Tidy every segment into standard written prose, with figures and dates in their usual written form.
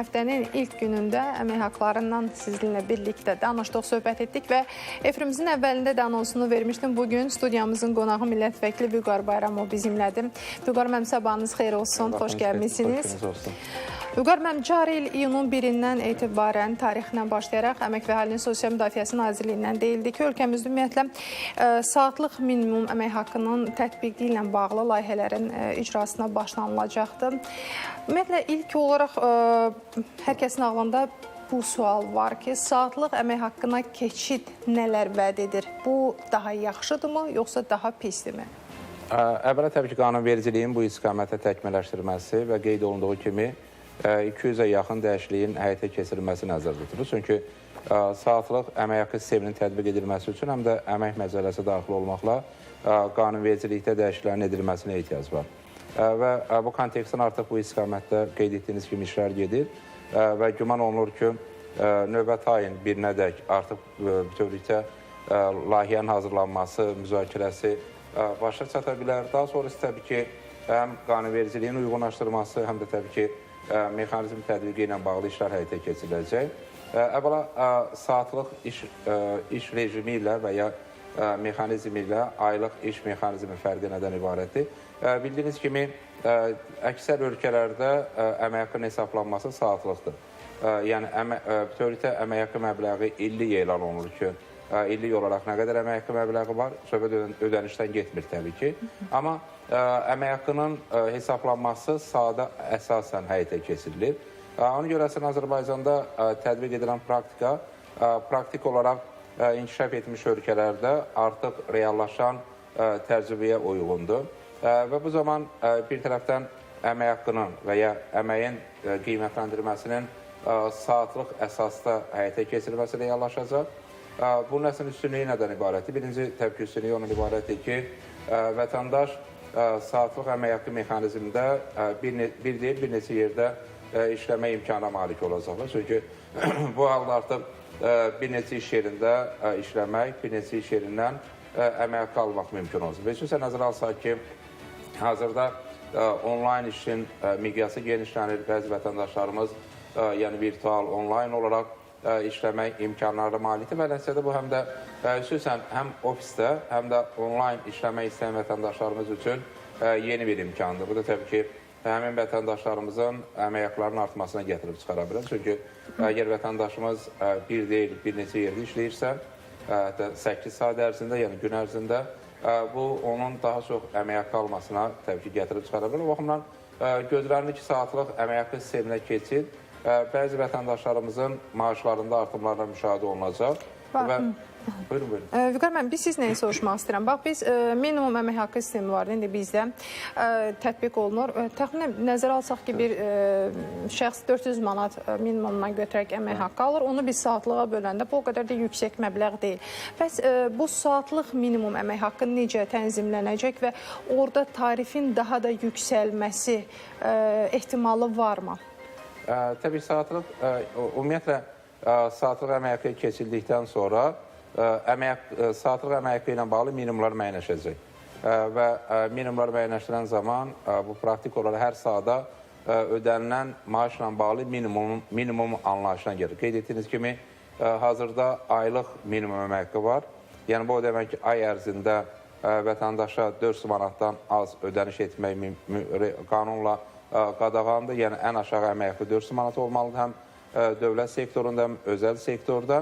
Həftənin ilk günündə əmək haqlarından sizinlə birlikdə danışdıq, söhbət etdik və efirimizin əvvəlində də anonsunu vermişdim. Bugün studiyamızın qonağı millət vəkili Vüqar Bayramov bizimlədir. Vüqar müəllim, sabahınız xeyir olsun, xoş gəlmisiniz. Vüqar müəllim, cari il iyunun 1-dən etibarən tarixlə başlayaraq Əmək və Əhalinin Sosial Müdafiəsi Nazirliyindən deyildi ki, ölkəmizdə ümumiyyətlə saatlıq minimum əmək haqqının tətbiqi ilə bağlı layihələrin icrasına başlanılacaqdır. Ümumiyyətlə, ilk olaraq hər kəsin ağlında bu sual var ki, saatlıq əmək haqqına keçid nələr vəd edir? Bu daha yaxşıdırmı, yoxsa daha pisdirmi? Əvvəla təbii ki, qanunvericiliyin bu istiqamətə təkmilləşdirilməsi və qeyd olunduğu kimi 200-ə yaxın dəyişikliyin həyata keçirilməsi nəzərdə tutulur. Çünki saatlıq əmək haqqı sisteminin tətbiq edilməsi üçün həm də əmək məcəlləsi daxil olmaqla qanunvericilikdə dəyişikliklərin edilməsinə ehtiyac var. Və bu kontekstdən artıq bu istiqamətdə qeyd etdiyiniz kimi işlər gedir və güman olunur ki, növbəti ayın 1-nədək artıq bütövlükdə layihənin hazırlanması, müzakirəsi başa çata bilər. Daha sonrası təbii ki, həm qanunvericiliyin uyğunlaşdırılması, həm də təbii ki, mexanizm tətbiqi ilə bağlı işlər həyata keçiriləcək. Əvvəla saatlıq iş rejimi ilə və ya mexanizmi ilə aylıq iş mexanizmi fərqi nədən ibarətdir? Bildiyiniz kimi, əksər ölkələrdə əmək haqqının hesablanması saatlıqdır. Yəni, bütövlükdə əmək haqqı məbləği illik elan olunur ki, illik olaraq nə qədər əmək haqqı məbləği var, söhbət ödənişdən getmir təbii ki. Amma əmək haqqının hesablanması sadə əsasən həyata keçirilir. Ona görə əslində Azərbaycanda tətbiq edilən praktika, praktik olaraq inkişaf etmiş ölkələrdə artıq reallaşan təcrübəyə uyğundur. Və bu zaman bir tərəfdən əmək haqqının və ya əməyin qiymətləndirməsinin saatlıq əsasda həyata keçirilməsi reallaşacaq. Bunun əslində üstünlüyü nədən ibarətdir? Birinci təbii ki, üstünlüyü ondan ibarətdir ki, vətəndaş saatlıq əmək haqqı mexanizmində bir deyil, bir neçə yerdə işləmə imkanına malik olacaqlar. Çünki bu halda artıq bir neçə iş yerində işləmək, bir neçə iş yerindən əmək haqqı almaq mümkün olacaq. Və xüsusən nəzərə alsaq ki, hazırda onlayn işin miqyası genişlənir. Bəzi vətəndaşlarımız yəni virtual, onlayn olaraq işləmək imkanlarına malikdir və nəticədə bu həm də xüsusən həm ofisdə, həm də onlayn işləmək istəyən vətəndaşlarımız üçün yeni bir imkandır. Bu da təbii ki, həmin vətəndaşlarımızın əmək haqlarının artmasına gətirib çıxara bilər. Çünki əgər vətəndaşımız bir deyil, bir neçə yerdə işləyirsə, hətta 8 saat ərzində, yəni gün ərzində, bu onun daha çox əmək haqqı almasına təbii ki, gətirib çıxara bilər. O baxımdan gözlənilir ki, saatlıq əmək haqqı sisteminə keçid bəzi vətəndaşlarımızın maaşlarında artımlarla müşahidə olunacaq. Və buyurun, buyurun. Vüqar müəllim, biz siz nəyi soruşmaq istəyirəm? Bax, biz minimum əmək haqqı sistemi var, indi bizdə tətbiq olunur. Təxminən nəzərə alsaq ki, bir şəxs 400 manat minimumdan götürərək əmək haqqı alır, onu biz saatlığa böləndə bu o qədər də yüksək məbləğ deyil. Bəs bu saatlıq minimum əmək haqqı necə tənzimlənəcək və orada tarifin daha da yüksəlməsi ehtimalı varmı? Təbii saatlıq, ümumiyyətlə, saatlıq əmək haqqı keçildikdən sonra saatlıq əmək haqqı ilə bağlı minimumlar müəyyənləşəcək. Və minimumlar müəyyənləşdirən zaman bu praktik olaraq hər saata ödənilən maaşla bağlı minimum anlayışına gedir. Qeyd etdiyiniz kimi, hazırda aylıq minimum əmək haqqı var. Yəni, bu o demək ki, ay ərzində vətəndaşa 400 manatdan az ödəniş etmək qanunla qadağandır. Yəni, ən aşağı əmək haqqı 400 manat olmalıdır həm dövlət sektorunda, həm özəl sektorda.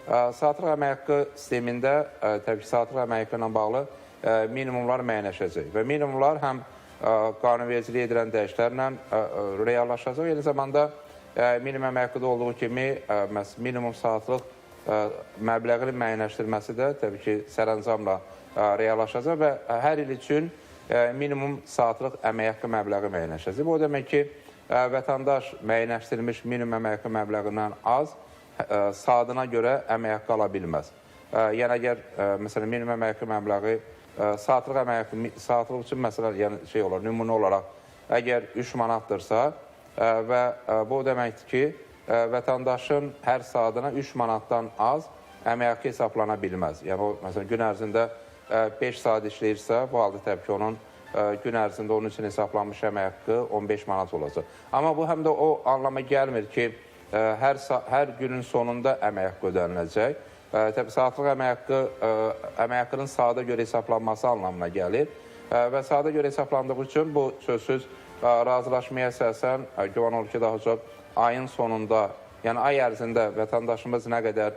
Saatlıq əmək haqqı sistemində, təbii ki, saatlıq əmək haqqı ilə bağlı minimumlar müəyyənləşəcək və minimumlar həm qanunvericiliyə edilən dəyişikliklərlə reallaşacaq. Eyni zamanda minimum əmək haqqıda olduğu kimi minimum saatlıq məbləğinin müəyyənləşdirilməsi də təbii ki, sərəncamla reallaşacaq və hər il üçün minimum saatlıq əmək haqqı məbləği müəyyənləşəcək. Bu o demək ki, vətəndaş müəyyənləşdirilmiş minimum əmək haqqı məbləğindən az saatına görə əmək haqqı ala bilməz. Yəni, əgər məsələn, minimum əmək haqqı məbləği saatlıq əmək haqqı, saatlıq üçün məsələn, yəni şey olar, nümunə olaraq, əgər 3 manatdırsa və bu o deməkdir ki, vətəndaşın hər saatına 3 manatdan az əmək haqqı hesablana bilməz. Yəni, o, məsələn, gün ərzində 5 saat işləyirsə, bu halda təbii ki, onun gün ərzində onun üçün hesablanmış əmək haqqı 15 manat olacaq. Amma bu həm də o anlama gəlmir ki, hər günün sonunda əmək haqqı ödəniləcək. Təbii saatlıq əmək haqqı əmək haqqının saata görə hesablanması anlamına gəlir. Və saata görə hesablandığı üçün bu sözsüz razılaşmaya əsasən güman olur ki, daha çox ayın sonunda, yəni ay ərzində vətəndaşımız nə qədər,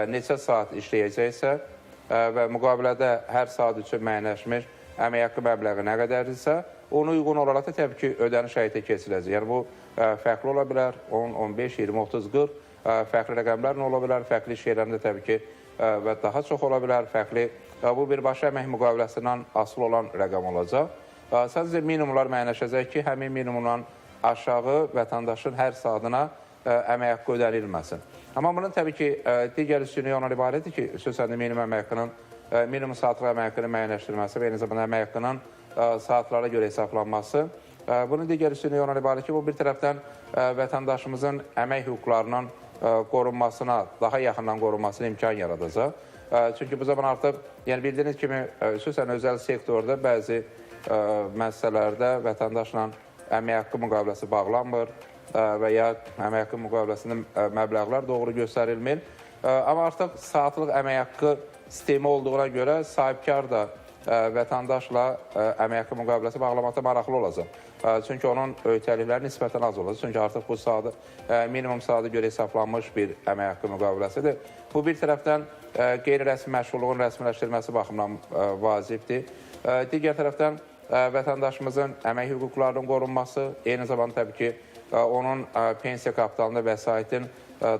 neçə saat işləyəcəksə və müqavilədə hər saat üçün müəyyənləşmiş əmək haqqı məbləği nə qədərdirsə, ona uyğun olaraq da təbii ki, ödəniş həyata keçiriləcək. Yəni bu fərqli ola bilər, 10, 15, 20, 30, 40 fərqli rəqəmlərlə ola bilər, fərqli iş yerlərində təbii ki, və daha çox ola bilər, fərqli. Bu birbaşa əmək müqaviləsindən asılı olan rəqəm olacaq. Sadəcə minimumlar müəyyənləşəcək ki, həmin minimumdan aşağı vətəndaşın hər saatına əmək haqqı ödənilməsin. Amma bunun təbii ki, digər üstünlüyü ondan ibarətdir ki, xüsusən də minimum əmək haqqının, minimum saatlıq əmək haqqının müəyyənləşdirilməsi və eyni zamanda əmək haqqının saatlara görə hesablanması. Bunun digər üstünlüyü ondan ibarət ki, bu bir tərəfdən vətəndaşımızın əmək hüquqlarının qorunmasına, daha yaxından qorunmasına imkan yaradacaq. Çünki bu zaman artıq, yəni bildiyiniz kimi, xüsusən özəl sektorda bəzi məsələlərdə vətəndaşla əmək haqqı müqaviləsi bağlanmır və ya əmək haqqı müqaviləsində məbləğlər doğru göstərilmir. Amma artıq saatlıq əmək haqqı sistemi olduğuna görə sahibkar da vətəndaşla əmək haqqı müqaviləsi bağlamaqda maraqlı olacaq. Çünki onun ötəlikləri nisbətən az olacaq. Çünki artıq bu saatı, minimum saata görə hesablanmış bir əmək haqqı müqaviləsidir. Bu bir tərəfdən qeyri-rəsmi məşğulluğun rəsmiləşdirilməsi baxımından vacibdir. Digər tərəfdən vətəndaşımızın əmək hüquqlarının qorunması, eyni zamanda təbii ki, onun pensiya kapitalında vəsaitin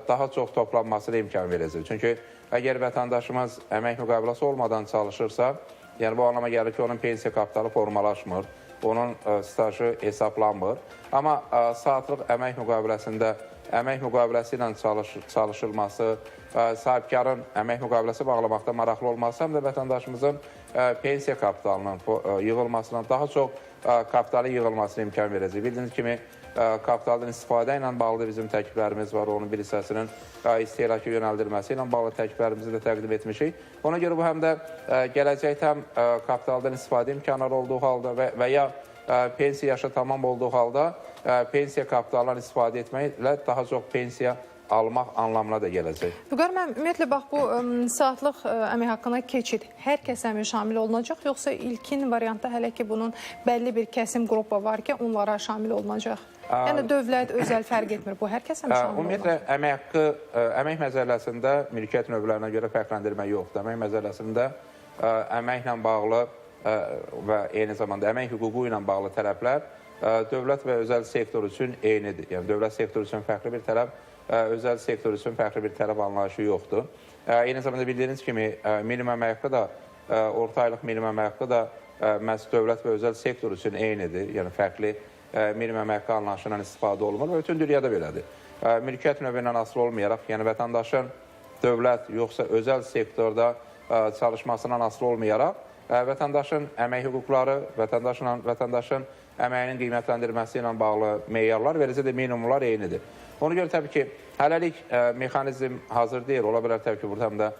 daha çox toplanmasına imkan verəcək. Çünki əgər vətəndaşımız əmək müqaviləsi olmadan çalışırsa, yəni bu anlama gəlir ki, onun pensiya kapitalı formalaşmır, onun stajı hesablanmır. Amma saatlıq əmək müqaviləsində əmək müqaviləsi ilə çalışılması, sahibkarın əmək müqaviləsi bağlamaqda maraqlı olması, həm də vətəndaşımızın pensiya kapitalının yığılmasına, daha çox kapitalın yığılmasına imkan verəcək. Bildiyiniz kimi, kapitaldan istifadə ilə bağlı bizim təkliflərimiz var, onun bir hissəsinin istehlaka yönəldilməsi ilə bağlı təkliflərimizi də təqdim etmişik. Ona görə bu həm də gələcəkdə həm kapitaldan istifadə imkanları olduğu halda və ya pensiya yaşı tamam olduğu halda pensiya kapitalından istifadə etməklə daha çox pensiya almaq anlamına da gələcək. Vüqar müəllim, ümumiyyətlə bax bu saatlıq əmək haqqına keçid hər kəsə şamil olunacaq, yoxsa ilkin variantda hələ ki bunun bəlli bir kəsim qrupu var ki, onlara şamil olunacaq? Yəni dövlət, özəl fərq etmir. Bu hər kəsə şamil olunacaq? Ümumiyyətlə əmək haqqı, əmək məcəlləsində mülkiyyət növlərinə görə fərqləndirmə yoxdur. Əmək məcəlləsində əməklə bağlı və eyni zamanda əmək hüququ ilə bağlı tələblər dövlət və özəl sektor üçün eynidir. Yəni dövlət sektoru üçün fərqli bir tələb, özəl sektor üçün fərqli bir tələb anlayışı yoxdur. Eyni zamanda bildiyiniz kimi minimum əmək haqqı da, orta aylıq minimum əmək haqqı da məhz dövlət və özəl sektor üçün eynidir. Yəni fərqli minimum əmək haqqı anlayışından istifadə olunmur və bütün dünyada belədir. Mülkiyyət növündən asılı olmayaraq, yəni vətəndaşın dövlət yoxsa özəl sektorda çalışmasından asılı olmayaraq, vətəndaşın əmək hüquqları, vətəndaşın əməyinin qiymətləndirilməsi ilə bağlı meyarlar və eləcə də minimumlar eynidir. Ona görə təbii ki, hələlik mexanizm hazır deyil. Ola bilər təbii ki, burada həm də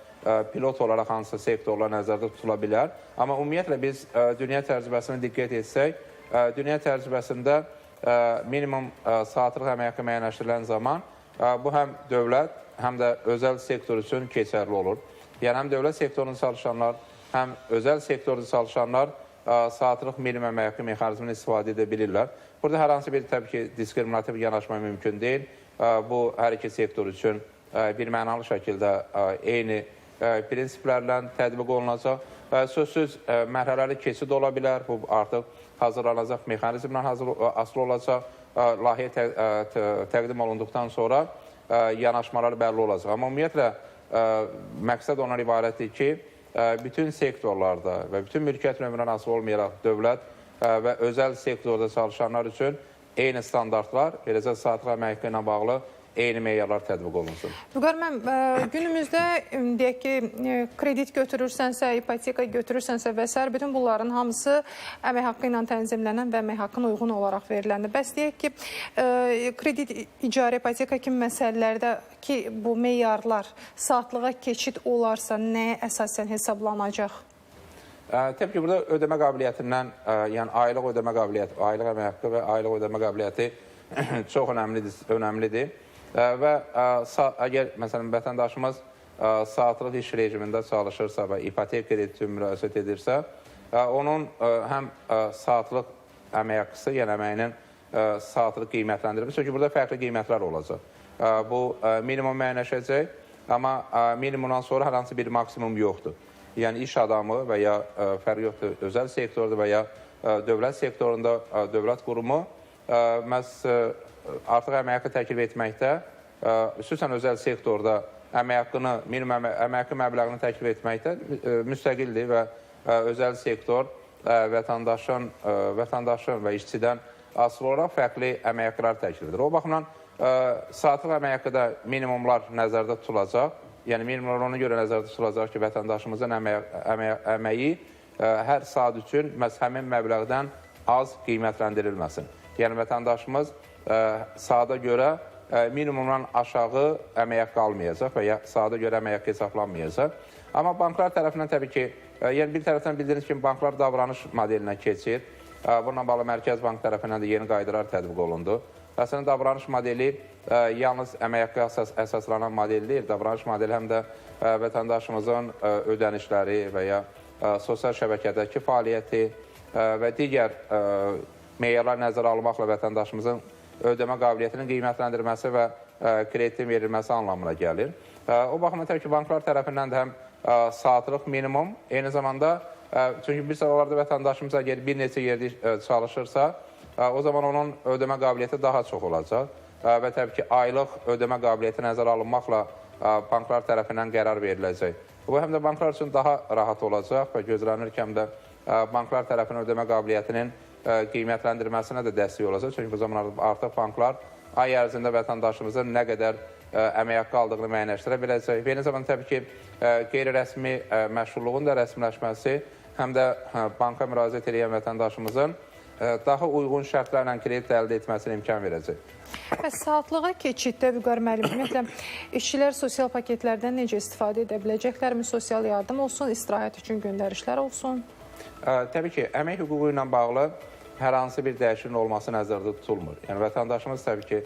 pilot olaraq hansısa sektorlar nəzərdə tutula bilər. Amma ümumiyyətlə biz dünya təcrübəsinə diqqət etsək, dünya təcrübəsində minimum saatlıq əmək haqqı müəyyənləşdirilən zaman bu həm dövlət, həm də özəl sektor üçün keçərli olur. Yəni həm dövlət sektorunda çalışanlar, həm özəl sektorda çalışanlar saatlıq minimum əmək haqqı mexanizmini istifadə edə bilirlər. Burada hər hansı bir təbii ki, diskriminativ yanaşma mümkün deyil. Bu hər iki sektor üçün bir mənalı şəkildə eyni prinsiplərlə tətbiq olunacaq. Sözsüz mərhələli keçid ola bilər. Bu artıq hazırlanacaq mexanizmlə asılı olacaq. Layihə təqdim olunduqdan sonra yanaşmalar bəlli olacaq. Amma ümumiyyətlə məqsəd ondan ibarətdir ki, bütün sektorlarda və bütün mülkiyyət növündən asılı olmayaraq dövlət və özəl sektorda çalışanlar üçün eyni standartlar, eləcə saatlıq əmək haqqı ilə bağlı eyni meyarlar tətbiq olunsun. Vüqar müəllim, günümüzdə deyək ki, kredit götürürsənsə, ipoteka götürürsənsə və sair, bütün bunların hamısı əmək haqqı ilə tənzimlənən və əmək haqqına uyğun olaraq veriləndir. Bəs deyək ki, kredit, icarə, ipoteka kimi məsələlərdə ki, bu meyarlar saatlığa keçid olarsa nəyə əsasən hesablanacaq? Təbii ki, burada ödəmə qabiliyyətindən, yəni aylıq ödəmə qabiliyyəti, aylıq əmək haqqı və aylıq ödəmə qabiliyyəti çox önəmlidir. Və əgər məsələn vətəndaşımız saatlıq iş rejimində çalışırsa və ipotek krediti müraciət edirsə, onun həm saatlıq əmək haqqısı, yəni əməyinin saatlıq qiymətləndirilməsi, çünki burada fərqli qiymətlər olacaq. Bu minimum müəyyənləşəcək, amma minimumdan sonra hər hansı bir maksimum yoxdur. Yəni iş adamı və ya fərqi yoxdur, özəl sektorda və ya dövlət sektorunda dövlət qurumu məhz artıq əmək haqqı təklif etməkdə, xüsusən özəl sektorda əmək haqqını, minimum əmək haqqı məbləğini təklif etməkdə müstəqildir və özəl sektor vətəndaşın və işçidən asılı olaraq fərqli əmək haqqılar təklif edir. O baxımdan saatlıq əmək haqqı da minimumlar nəzərdə tutulacaq. Yəni minimumlar ona görə nəzərdə tutulacaq ki, vətəndaşımızın əməyi hər saat üçün məhz həmin məbləğdən az qiymətləndirilməsin. Yəni vətəndaşımız saata görə minimumdan aşağı əmək haqqı almayacaq və ya saata görə əmək haqqı hesablanmayacaq. Amma banklar tərəfindən təbii ki, yəni bir tərəfdən bildiyiniz kimi banklar davranış modelinə keçir. Bununla bağlı Mərkəz Bank tərəfindən də yeni qaydalar tətbiq olundu. Əslində davranış modeli yalnız əmək haqqı əsaslanan model deyil, davranış modeli həm də vətəndaşımızın ödənişləri və ya sosial şəbəkədəki fəaliyyəti və digər meyarlar nəzərə almaqla vətəndaşımızın ödəmə qabiliyyətinin qiymətləndirməsi və kreditin verilməsi anlamına gəlir. O baxımdan təbii ki, banklar tərəfindən də həm saatlıq minimum, eyni zamanda çünki bir sıralarda vətəndaşımız əgər bir neçə yerdə çalışırsa, o zaman onun ödəmə qabiliyyəti daha çox olacaq və təbii ki, aylıq ödəmə qabiliyyəti nəzərə alınmaqla banklar tərəfindən qərar veriləcək. Bu həm də banklar üçün daha rahat olacaq və gözlənir ki, həm də banklar tərəfindən ödəmə qabiliyyətinin qiymətləndirməsinə də dəstək olacaq. Çünki bu zaman artıq banklar ay ərzində vətəndaşımızın nə qədər əmək haqqı aldığını müəyyənləşdirə biləcək. Və eyni zamanda təbii ki, qeyri-rəsmi məşğulluğun da rəsmiləşməsi həm də banka müraciət edən vətəndaşımızın daha uyğun şərtlərlə kredit əldə etməsinə imkan verəcək. Bəs saatlığa keçiddə Vüqar müəllim, ümumiyyətlə işçilər sosial paketlərdən necə istifadə edə biləcəklərmi? Sosial yardım olsun, istirahət üçün göndərişlər olsun? Təbii ki, əmək hüququ ilə bağlı hər hansı bir dəyişikliyin olması nəzərdə tutulmur. Yəni vətəndaşımız təbii ki,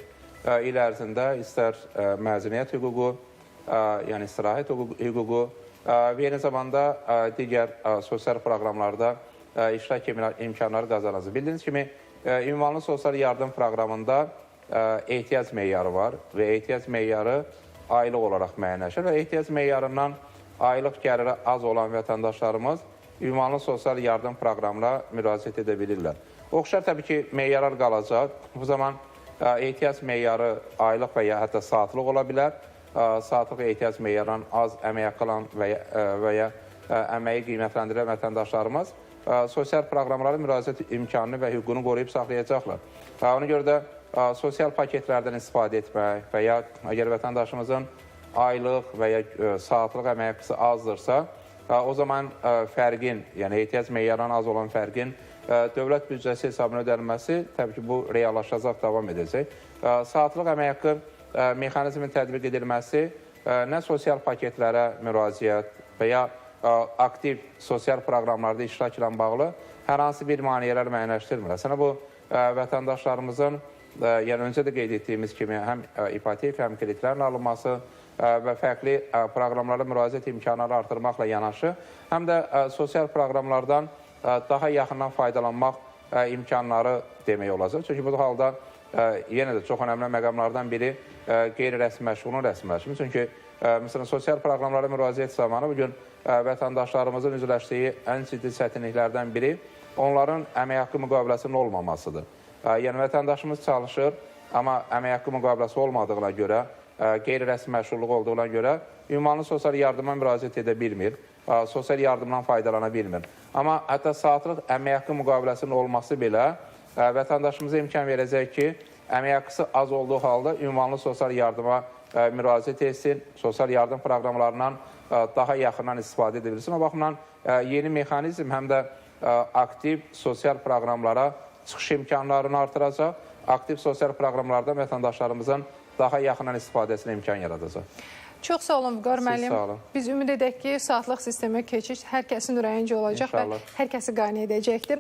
il ərzində istər məzuniyyət hüququ, yəni istirahət hüququ və eyni zamanda digər sosial proqramlarda iştirak imkanları qazanacaq. Bildiyiniz kimi, ünvanlı sosial yardım proqramında ehtiyac meyarı var və ehtiyac meyarı aylıq olaraq müəyyənləşir və ehtiyac meyarından aylıq gəliri az olan vətəndaşlarımız ünvanlı sosial yardım proqramına müraciət edə bilirlər. Oxşar təbii ki, meyarlar qalacaq. Bu zaman ehtiyac meyarı aylıq və ya hətta saatlıq ola bilər. Saatlıq ehtiyac meyarından az əmək haqqı alan və ya əməyi qiymətləndirilən vətəndaşlarımız sosial proqramlara müraciət imkanını və hüququnu qoruyub saxlayacaqlar. Ona görə də sosial paketlərdən istifadə etmək və ya əgər vətəndaşımızın aylıq və ya saatlıq əmək haqqısı azdırsa, o zaman fərqin, yəni ehtiyac meyarından az olan fərqin dövlət büdcəsi hesabına ödənilməsi təbii ki, bu reallaşacaq, davam edəcək. Saatlıq əmək haqqı mexanizmin tətbiq edilməsi nə sosial paketlərə müraciət və ya aktiv sosial proqramlarda iştirak ilə bağlı hər hansı bir maneələr müəyyənləşdirmir. Əslində bu vətəndaşlarımızın, yəni öncə də qeyd etdiyimiz kimi həm ipotek, həm kreditlərin alınması və fərqli proqramlara müraciət imkanları artırmaqla yanaşı, həm də sosial proqramlardan daha yaxından faydalanmaq imkanları demək olacaq. Çünki bu halda yenə də çox önəmli məqamlardan biri qeyri-rəsmi məşğulluğun rəsmiləşmisi. Çünki məsələn, sosial proqramlara müraciət zamanı bugün vətəndaşlarımızın üzləşdiyi ən ciddi çətinliklərdən biri onların əmək haqqı müqaviləsinin olmamasıdır. Yəni vətəndaşımız çalışır, amma əmək haqqı müqaviləsi olmadığına görə, qeyri-rəsmi məşğulluğu olduğuna görə ünvanlı sosial yardıma müraciət edə bilmir, sosial yardımdan faydalana bilmir. Amma hətta saatlıq əmək haqqı müqaviləsinin olması belə vətəndaşımıza imkan verəcək ki, əmək haqqısı az olduğu halda ünvanlı sosial yardıma müraciət etsin, sosial yardım proqramlarından daha yaxından istifadə edə bilsin. O baxımdan yeni mexanizm həm də aktiv sosial proqramlara çıxış imkanlarını artıracaq, aktiv sosial proqramlardan vətəndaşlarımızın daha yaxından istifadəsinə imkan yaradacaq. Çox sağ olun Vüqar müəllim. sağ olun. Biz ümid edək ki, saatlıq sistemə keçiş hər kəsin ürəyincə olacaq İnşallah. və hər kəsi qane edəcəkdir.